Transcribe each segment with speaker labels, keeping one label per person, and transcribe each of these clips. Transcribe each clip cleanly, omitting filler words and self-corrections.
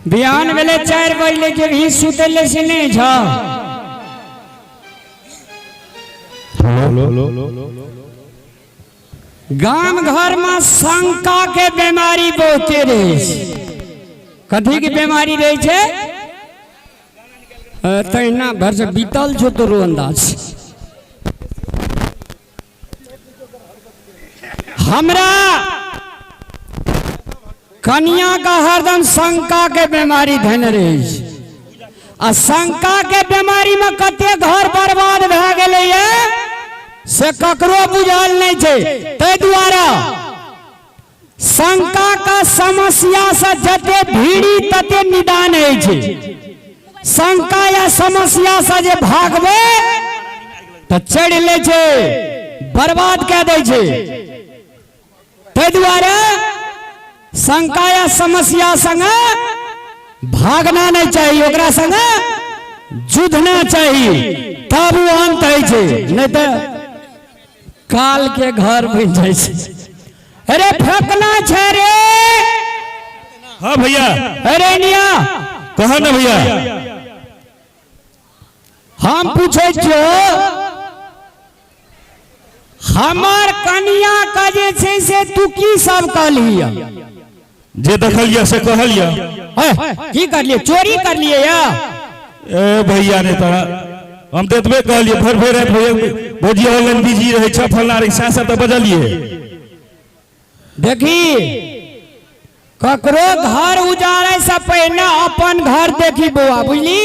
Speaker 1: बिहान भेलै 4 बजले, जे भी सुतले से नहि छ। गाम घर में शंका के बीमारी बहुते रहै छै। कथी के बीमारी रहै छै? तहिना भर से बीतल छौ तोरो अंदाज। हमरा कनिया का हरदम शंका के बीमारी धन रहै छै आ शंका के बीमारी में कते घर बर्बाद भए गेलैए से ककरो बुझल नहि छै। ताहि दुआरे शंका का समस्या से जते भीड़ी तते निदान होइ छै। शंका या समस्या से जे भागबै तऽ चढ़ि लै छै, बर्बाद कए दै छै। ताहि दुआरे शंका या समस्या संगे भागना नहीं चाहिए, ओकरा संगे जुझना चाहिए, तब ओ अंत होइ छै, नहीं तऽ काल के घर बनि जाइ छै। अरे फेकना छै रे।
Speaker 2: हाँ भैया।
Speaker 1: अरे निया।
Speaker 2: कहा ना भैया।
Speaker 1: हम पूछे छियो, हमर कनिया का जे छै से तू की सब कहलिय?
Speaker 2: जे देखलिए से कहलिए।
Speaker 1: की करलिए? चोरी करलिए या?
Speaker 2: ए भैया ने तोरा हम तऽ एतबे कहलिए, भरि भरि राति भैया भौजी ऑनलाइन बिजी रहै छै, फलना रहै, सएह सब तऽ बजलिए।
Speaker 1: देखी, ककरो घर उजाड़े से पहिने अपन घर देखी बौआ, बुझली?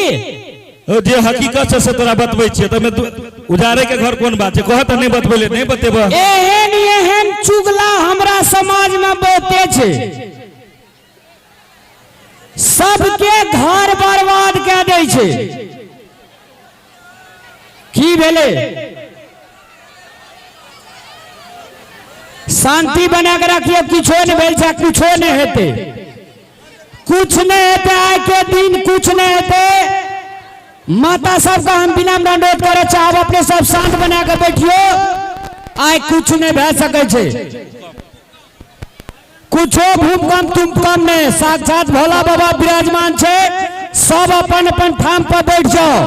Speaker 2: ओ जे हकीकत छै से तोरा बतबै छियै, तमे उजाड़े के घर कोन बात छै? कह तऽ नहि बतबै ले, नहि बतेबह।
Speaker 1: एहन एहन चुगला हमरा समाज में बहुते छै, सबके घर बर्बाद कए दै छै। की भेलै? शांति बना के रखिए, किछो नहीं भेल छै, कुछो नहीं हेतै, कुछ नहीं हेतै, आइ के दिन कुछ नहीं हेतै। माता सबके हम विनम्र अनुरोध करे चाहब, अपने सब शांत बना के बैठियो, आइ कुछ नहीं भए सकै छै, कुछो भूकंप तुमकंप नहीं, साक्षात भोला बाबा विराजमान छै। सब अपन अपन ठाम पर बैठ जाओ।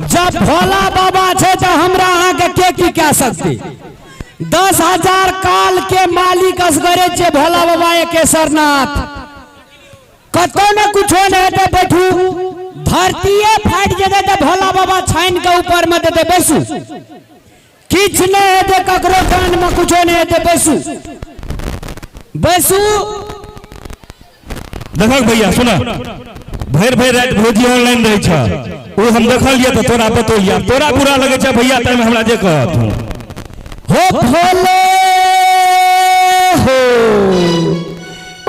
Speaker 1: जब भोला बाबा छै तो हमरा अहाँ के की कह सकते? 10,000 काल के मालिक असगरे छै भोला बाबा केसरनाथ। कतौ ने कुछो नहीं हेतै, बैठू। धरतीये फाटि जेतै तऽ भोला बाबा छानि के ऊपर में देतै, बैसू। किछु नहि हेतै, ककरो कान में कुछो नहि हेतै, बैसू बैसू।
Speaker 2: देखक भैया सुन, भरि भरि राति भौजी ऑनलाइन रहै छै, ओ हम देखलियै तऽ तोरा बतौलियै, तोरा बुरा लगै छै भैया, ताहिमे हमरा जे कहत तू।
Speaker 1: हो भोले हो,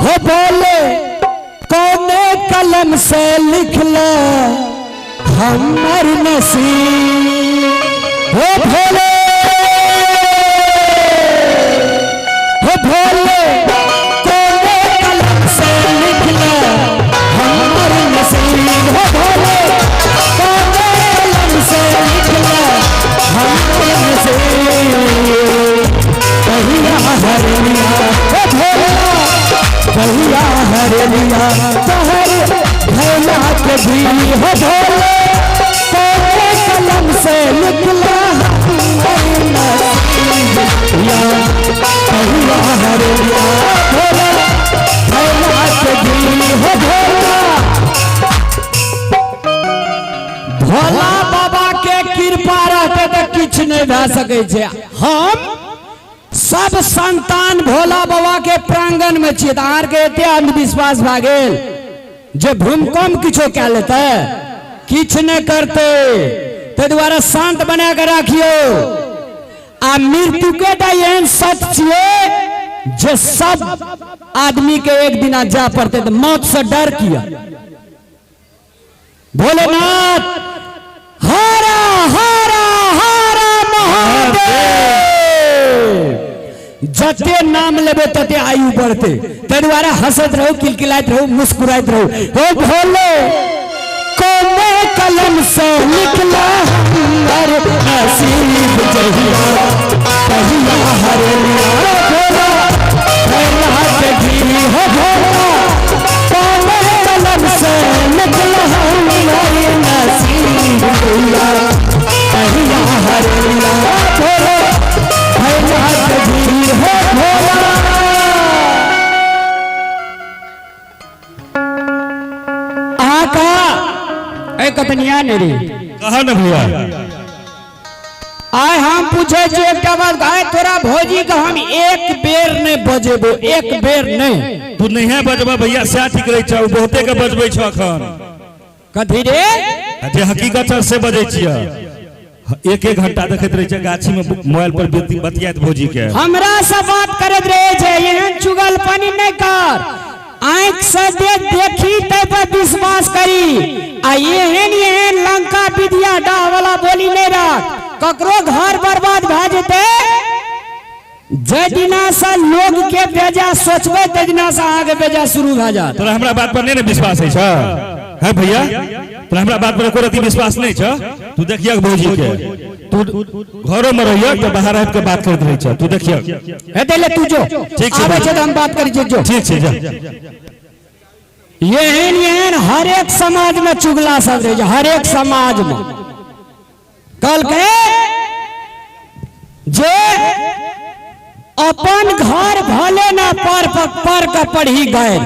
Speaker 1: हो भोले, कौने कलम से लिखला हमर नसीब? हो भोले, हो भोले, कौने कलम से लिखला हमर नसीब? हो भोले, कौने कलम से लिखला हमर नसीब? कहिया हरलिया हो भोला, कहिया हरलिया तहर भैला के भी? हो भोले, कौने कलम से लिखला हमर नसीब? या कहिया हरलिया भोला भैला के भी? हो भोला, भोला बाबा के कृपा रहते तऽ किछु नहि भए सकै छै। हम सब संतान भोला बाबा के प्रांगण में छियै, तऽ अहाँके एते अंधविश्वास भए गेल जे भूकंप किछो कए लेतै? किछु नहि करतै। ताहि दुआरे शांत बना के राखियौ। आ मृत्यु के टा एहन सच छियै जे सब आदमी के एक दिना जाय पड़तै, तऽ मौत से डर किया? भोलेनाथ हरा हरा हरा महादेव। जते नाम लेबे तते आयु बढ़ते। ताहि दुआरे हंसैत रहू, किलकिलाइत रहू, मुस्कुराइत रहू। ओ भोले, कोने कलम से लिखला हमर नसीब? जहिया कहिया हरलिया भोला भोला के भी? हो भोला, कोने ए कतनिया ने रे।
Speaker 2: कहा ने भैया।
Speaker 1: आय हम पूछे छियै एकटा बात, आय तोरा भौजी के हम एक बेर नहि बजेबो, एक बेर नहि।
Speaker 2: तू नहिये बजबा भैया, सएह ठीक रहै छौ। बहुते के बजबै छौ अखन।
Speaker 1: कथी रे?
Speaker 2: आ जे हकीकत छै से बजै छियै। एक एक घंटा देखैत रहै छै गाछी में मोबाइल पर बतियाइत भौजी के।
Speaker 1: हमरा से बात करैत रहे छै, एहन चुगलपनी नहि कर। आँखि से देख देखी तै पर विश्वास करी, आ एहन एहन लंका विद्या डाह वाला बोली नहि रख, ककरो घर बर्बाद भए जेतै। जै दिना से लोग के बेजा सोचबै तै दिना से अहाँके बेजा शुरू भए जायत।
Speaker 2: तोरा हमरा बात पर नहि ने विश्वास है छौ है भैया? तोरा हमरा बात पर एको रति विश्वास नहीं छौ? तू देखियक भौजी के, तू घरो में रहियक तऽ बाहर आबि के बात करैत रहै छौ। तू देखियक।
Speaker 1: हेतै ले तू जो।
Speaker 2: ठीक छै।
Speaker 1: आबै छै तऽ हम बात करै छियै, जो।
Speaker 2: ठीक छै, जा।
Speaker 1: एहन एहन हरेक समाज में चुगला सब रहै छै, हरेक समाज में। कहलकै जे अपन घर भले ना पर पर के पढ़ी गए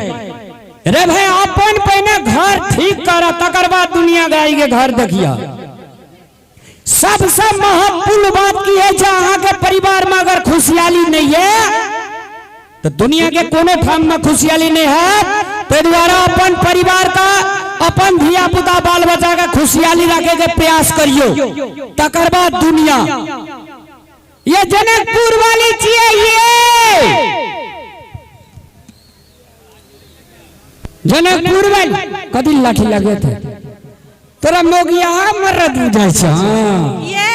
Speaker 1: रे भाई, अपन पहिने घर ठीक कर, तकर बाद दुनिया गाय के घर देखिया। सबसे महत्वपूर्ण बात की है जे अहाँ के परिवार में अगर खुशहाली नहीं है तो दुनिया के कोनो ठाम में खुशहाली नहीं है। ताहि द्वारा अपन परिवार का, अपन धिया पुता बाल बच्चा का खुशहाली रखे के प्रयास करियो, तकर बाद दुनिया। ये जनकपुर वाली छियै, ये जनकपुर वाली। कथी लाठी लगे थे तोरा? मोगिया मरद बुझाइ छै। हाँ।
Speaker 3: ये।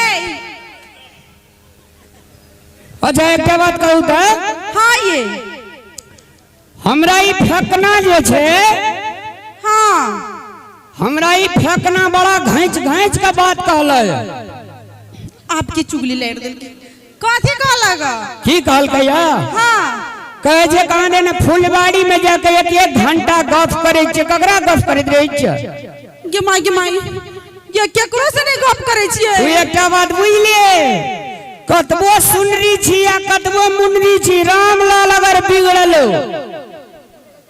Speaker 1: अच्छा, एकटा बात कहू तऽ?
Speaker 3: हाँ ये।
Speaker 1: हमरा ई फेकना जे छै, हमरा ई फेकना बड़ा घैच घैच के बात कहलै।
Speaker 3: आपकी चुगली लड़ देलकै। कथी कहलक?
Speaker 1: की कहलकै या?
Speaker 3: हाँ।
Speaker 1: कहै छै कहाँ दे ने फुलबाड़ी में जाके एक एक घंटा गप करै छियै। ककरा गप करैत रहै छियै?
Speaker 3: गे माय, गे माय, ये केकरो से नहीं गप करै छियै।
Speaker 1: तू एकटा बात बुझलिए, कतबो सुनरी छी आ कतबो मुनरी छी, रामलाल अगर बिगड़ल,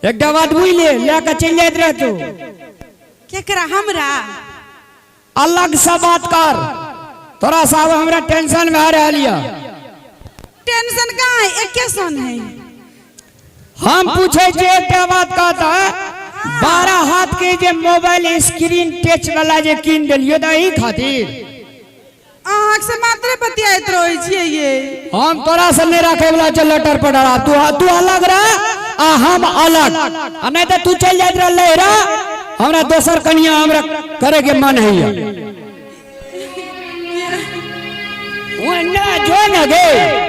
Speaker 1: एकटा बात बुझलिए, लए कऽ चलि जाइत रहतौ।
Speaker 3: केकरा? हमरा?
Speaker 1: अलग से बात कर। तोरा साहब हमरा टेंशन भए रहल यऽ।
Speaker 3: टेंशन कहाँ है, एके सन है।
Speaker 1: हम पूछे छियै एकटा बात, कहता 12 हाथ के जे मोबाइल स्क्रीन टच वाला जे कीन देलियो तऽ एही खातिर?
Speaker 3: अहाँ से मात्रे बतियाइत रहै छियै ये।
Speaker 1: हम तोरा से नहीं रखे वाला चल लटर पडरा। तू तू अलग रह आ हम अलग, आ नहीं तो तू चल जाइत रह लहरा, हमरा दोसर कनिया हमरा करे के मन है। जो न गे।